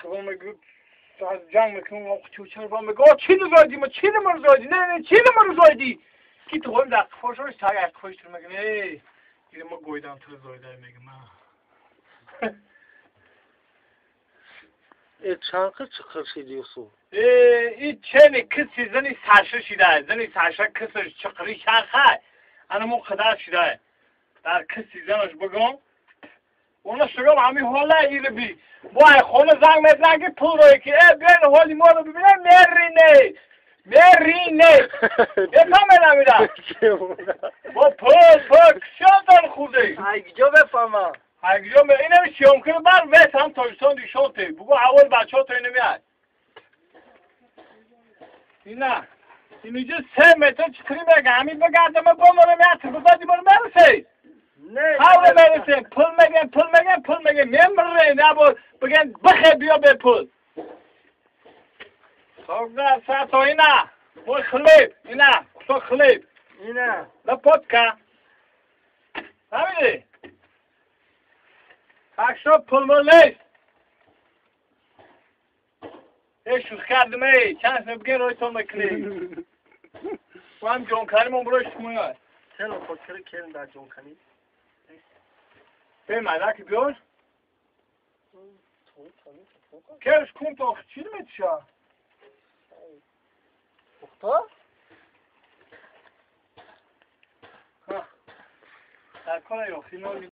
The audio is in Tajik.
мегӯ ҷанг мекунам, чучар мегӯ, о, чи зоиди ма, чи ма зоиди, не, не, чи ма зоиди? Ки ту хоҳим дар қифошош так қифош ту мегӯ, не, ира ма гойдам ту зоида мегӯ ма. Э чанқи чиқир шиди Юсуф? Э, и чени киси зани саша шида, зани саша кисиш чиқири чанқа. Ана мо қадар шида. Дар киси занаш бигом. Она шугам ҳами ҳола ири би. Бо ай хона занг мезанад ки пул рое ки э биёин ҳоли моро бибинем мерине. Мерине. Бефаҳмед амира? Бо пул, пул, кишонтон хурде. Ай киҷо бефаҳмам? Ай киҷо ме инами сиёмкиро бар вес ҳам Тоҷикистон дишонте. Бугу аввал бачаҳо то инамиай. Ина. Инуҷа 3 метр чиқири мега. Ҳамин бигардама бомонам як тирбизоди боро мерасед. Ҳавре мерасем. Пул мегем, пул мегем, пул мегем. Мемирем, я бор бигем бихе биё бе пул. Тогда сато ина. Мой хлеб, ина, кусок хлеб. Ина. Лопатка. Фаҳмидӣ? Так что пул мул нест. Э шӯхӣ кардем, эй, чанд сме бигем ройтон мекунем. Мо ҳам ҷонканимон бирои шумоя. Чаро хотири келин дар ҷонканӣ? Бе майдаки биёр. Керш кун то чӣ метиша? Пухта? Дар кора ёхино.